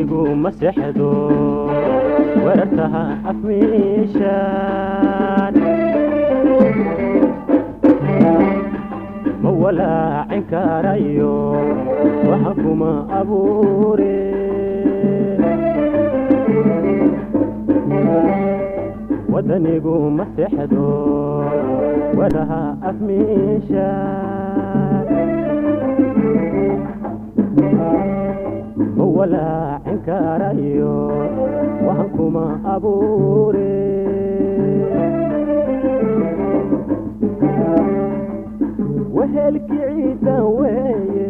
Wadanigu ma seexdo, weerartaha afmiishaan ma walaacin karayo, waxa kuma abuure. Wadanigu ma seexdo, weerartaha afmiishaan ma walaacin karayo, waxan kuma abuure. Wehelkii ciidda weeye,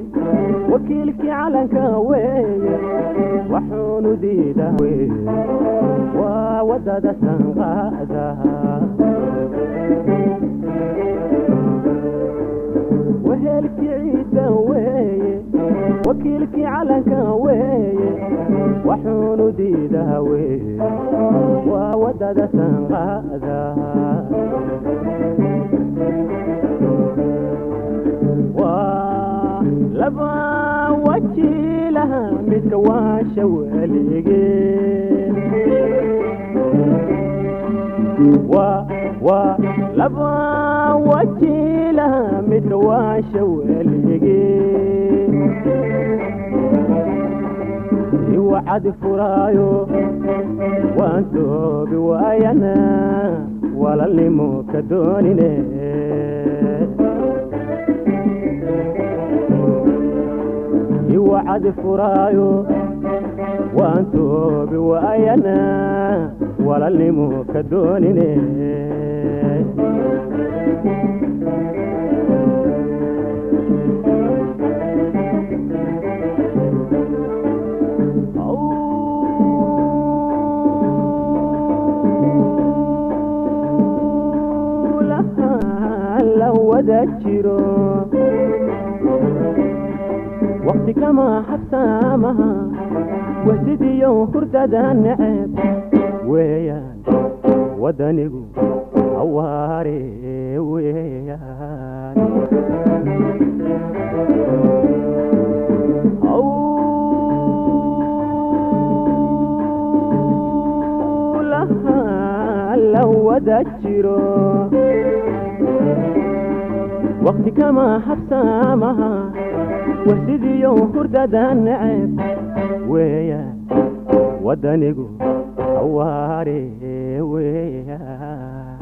wakiilkii calanka weeye, waxuunu diida weye, waa wadada sanqaada. Wehelkii ciidda weeye, wakiilkii calanka weeye, waxuunu diidaha weye, waa wadada sanqaada. Waa laba wajiilaha midka waasha weligeen, waa laba wajiilaha midka waasha weligeen. Iwacad furaayo waan toobi waayana, walaalnimo ka doonine. Iwacad furaayo waan toobi waayana, walaalnimo ka doonine. La wada jiro waqti kama habsaamaha, wahsidiyo hurdada neceb weeyaan. Wadanigu awaare weeyaan. Hawlaha la wada jiro waqti kama habsaamaha, wahsidiyo hurdada neceb weeyaan. Wadanigu awaare weeyaan.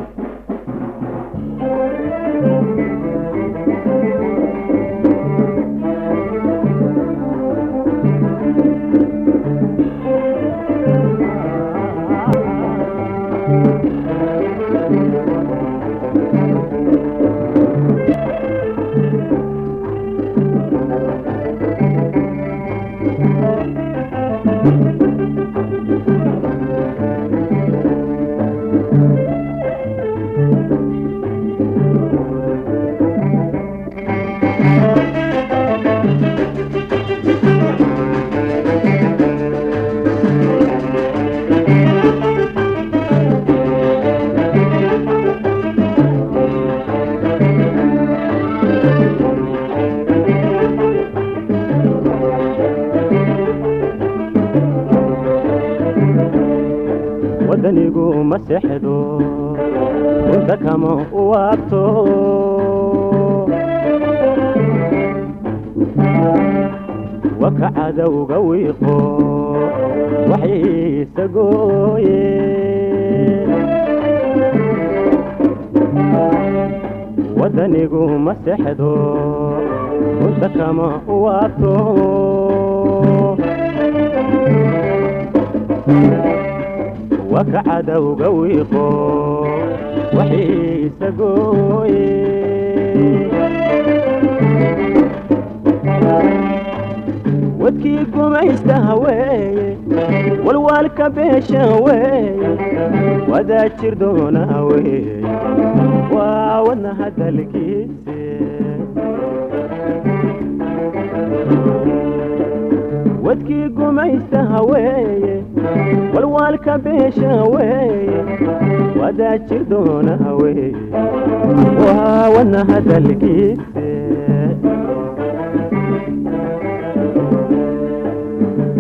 Wadanigu ma seexdo, runta kama u waabto, waka cadowga wiiqo waxiisa gooye. Wadanigu ma seexdo, runta kama u waabto, waka cadowga wiiqo waxiisa gooye. Wadkii gumaystaha weeye, walwaalka beesha weeye, wadaa jir doonaa weeye, waa wadnaha dalkiise. Wadkii gumaystaha weeye, walwaalka beesha weeye, wadaa jir doonaa weeye, waa wadnaha dalkiise.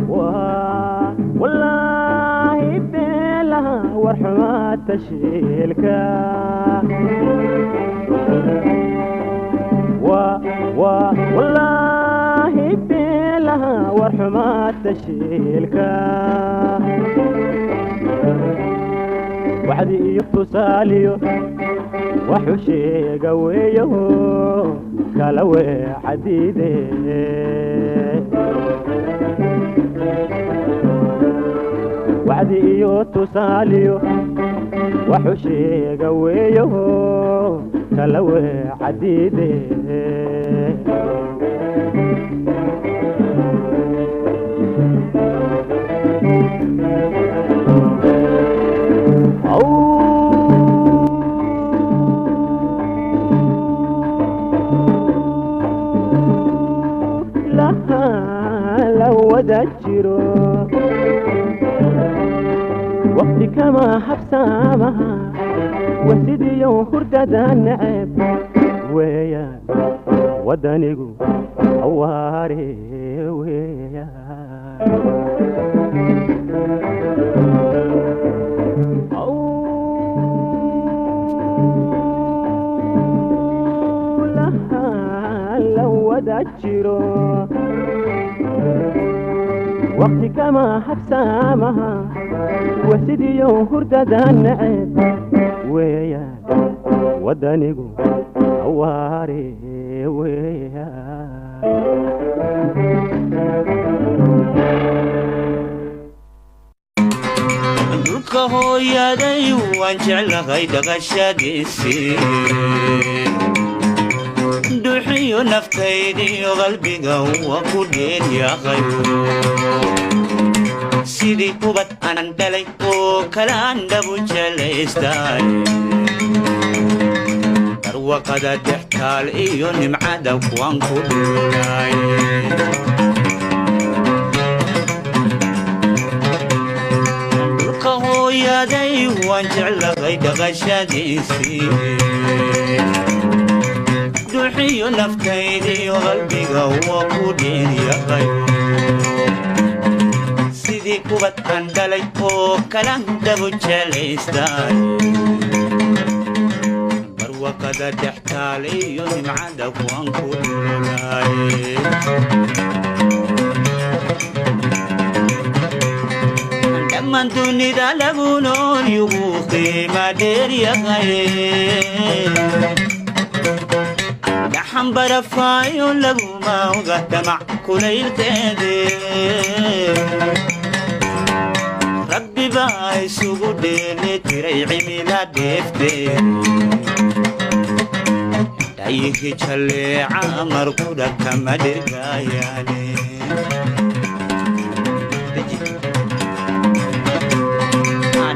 Waa Tashiilka wallaahi beelaha war xumaa tashiilka waxdi iyo tusaaliyo waxu sheega weeyo kala weexadiide waxdi iyo tusaaliyo waxu sheega weeyo kala weexadiide. La wada jiro waqti kama habsaamaha wasidiyo hurdada neceb weeyaan wadanigu awaare weeyaan. La wada jiro waqti kama habsaamaha wasidiyo hurdada neceb weeyaan wadanigu awaare weeyaan. Dhulka hooyaday waan jeclahay dhaqashadiisii dhuuxiyo naftaydiyo qalbiga waa ku dheeryaqay sidii ubad anan dhalay oo kalaan dhabu jelaystay barwaqada dhextaal iyo nimcada kuwaan ku dhuulay. Dhulka hooyaday waan jeclahay dhaqashadiisii dhuuxiyo naftaydiyo qalbiga waa ku dheeryaqay sidii kubad aan dhalay oo kalaan dhabu jelaystay barwaqada dhextaal iyo nimcada kuwaan ku dhulay. Dhammaan dunida lagu nool yugu qiima dheeryaqay dhaxan barafaayo laguma oga damac kulaylkeede rabbi baa isugu dheeli tiray cimila dheefte dhayihi jalleeca markudha kama dhergaayaane.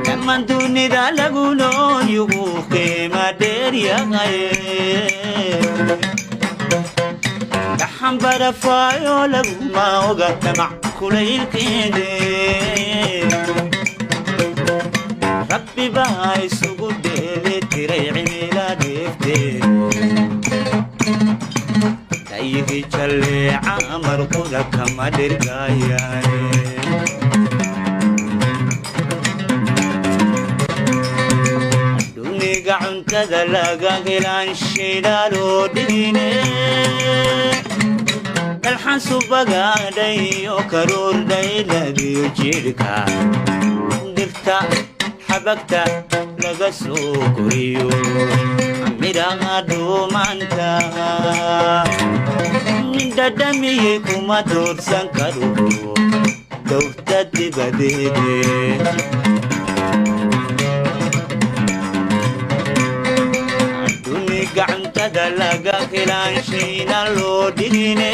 Dhammaan dunida lagu nool yugu qiima dheeryaqay dhaxan barafaayo laguma oga damac kulaylkeede rabbi baa isugu dheeli tiray cimila dheefte dhayihi jalleeca marquda kama dhergaayaane. Duniga cuntada laga helaan shidaaloo dhigine dalxan subagaadhayo karuur dhayladiyo jidhka dhirta xabagta laga soo koriyo midhaha dhuumaanta dhadhamiyey kuma doorsan karo dowrta dibadeede. Duniga cuntada laga helaan shayna loo dhigine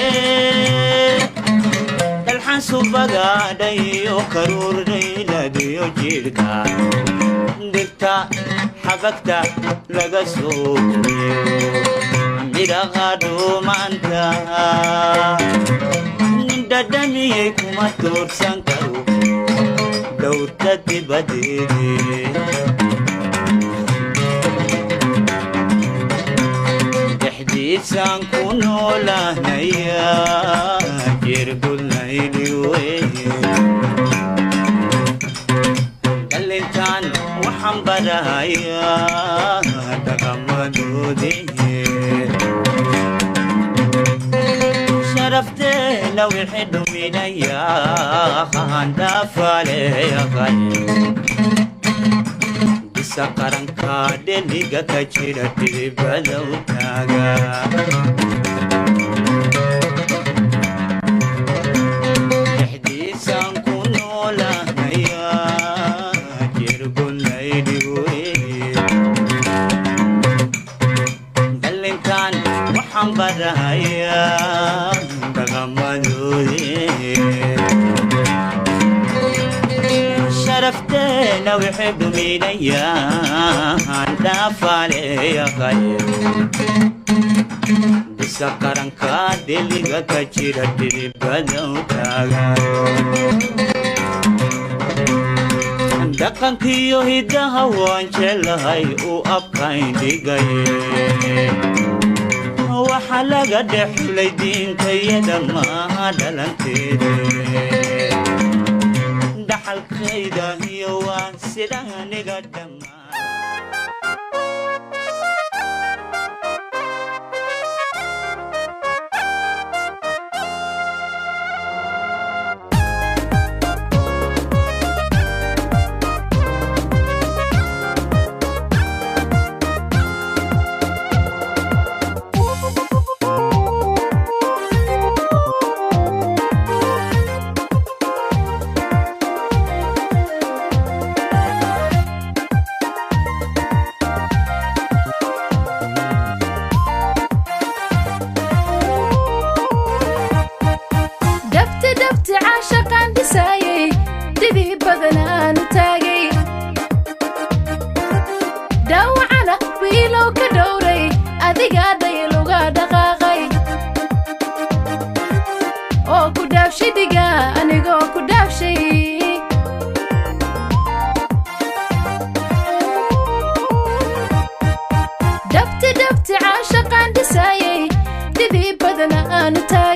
dalxan subagaadhayo karuur dhayladiyo jidhka dhirta xabagta laga soo koriyo midhaha dhuumaanta dhadhamiyey kuma doorsan karo dhowrta dibadeede. Dhexdiisaan ku noolahnaya jirgudnayli weye dhalintaan. Waxaan barahayaa dhaqamadoodii. Sharafteena wixii dhuminayaa handhaafaleeyaqay. Bisa qaranka dheliga ka jira dhibada u taaga. Dhexdiisaan ku noolanayaa jirgunaydhigoy. Dhalinkan waxaan barahayaa dhaqamadoodii. Sharafteena wixii dhuminayaan dhaafaleeyaqay. Bisa qaranka dheliga ka jira dhibada u taaga. Dhaqankiyo hiddaha waan jeclahay u abkayn dhigay. Waxaa laga dhex xulay diintayada maaha dhalanteede. Dhaxalkayda iyo waan sida aniga dhammaan. Dhabti dhabti caashaqaan dhisaayey, dhidii badanaanu taagay, dhaawacana wiilow ka dhowray, adigaa dhayluga dhaqaaqay oo ku dhaafshay dhiga anigoo ku dhaafshay. Dhabti dhabti caashaqaan dhisaayey, dhidii badana aanu taagay.